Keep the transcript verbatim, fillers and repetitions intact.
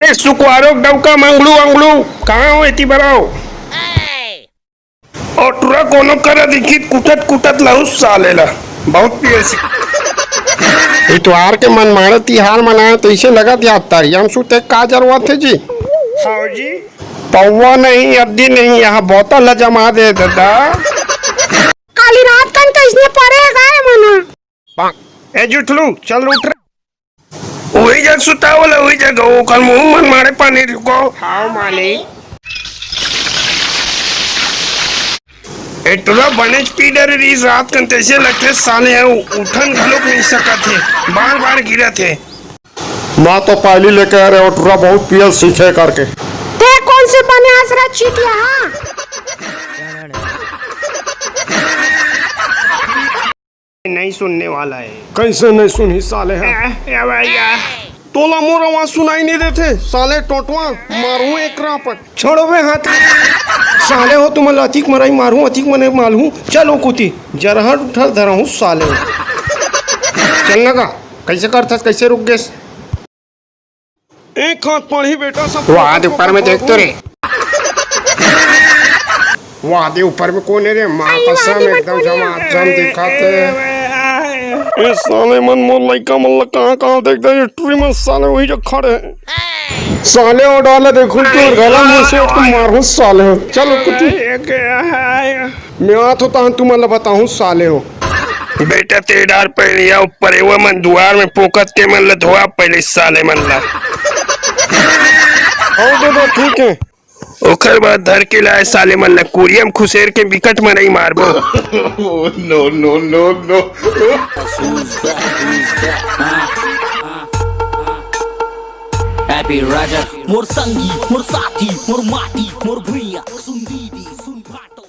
ए, सुकवारो डौका मंगलू अंगलू, कहाँ हो? एती बर आओ। ओ टुरा कोनो करा दिखित कुटत कुटत लहू साले ला। बहुत पियल सी। इतवार के मन माड़े तिहार मनाए तो इसे लगत हे, तरिया म सुते का जरूरत हे जी? हाँ जी। पौवा नहीं, अद्दी नहीं, यहाँ बोतल ला जमा दे दादा। काली रात कन कइसने परे गा ए मन। ए जुठलू, चल उठ रे। उही जग सुता वाला, उही जग, ओकर मुंह मन माड़े पानी रुको। हाँ, मालिक। ए टुरा बनेच पी डरे रहिस रात कन, तइसे लगथे साले ह उठन घलोक नइ सकत हे, बार-बार गिरत हे। मैं तो पहिली ले कहे रेहेंव टुरा बहुत पियल सीखे करके। तें कोन से बने अस रे चिटिया, हाँ? नहीं सुनने वाला है। कइसे नइ सुनही साले ह? ए, ए भैया। तोला मोर आवाज सुनाई नइ देथे, साले टोटवा, मारहूं एक रापट। छोड़ो बे हाथ। साले हो तुमन ला अतिक मरई मारहूं, अतिक मरई मारहूं। चल ओ कुती, जरहट उठल धरहूं साले हो। चल ना गा, कइसे करथस, कइसे रुक गेस? एक हाथ पड़ही बेटा, सब वाह, दे ऊपर में देख तो रे। वाह, दे ऊपर में कोन हे रे? माँ कसम, एकदम झमाझम दिखत हे। ए साले मन मोर लइका मन ला कहाँ-कहाँ देख दे, ये टुरी मन साले वही जो खड़े हे। साले ओ डाला देखो, तोर गला मुंह से तो मारहूं साले हो। चलो कुती। मैं आत हो तहन तुमन ला बताहूं साले हो। बेटा ते डार पहले या ऊपर एवा मन दुआर में पोकत के मन ला धोआ पहले साले मन ला। हाँ दादा, ठीक है। ओकर बाद धर के लाए साले मन ला कुरियम खुसेर के बिकट मरई मारबो। Oh, no, no, no, no। Happy Raja। मोर संगी, मोर साथी, मोर माटी, मोर भुइया, सुन दीदी, सुन फाटो।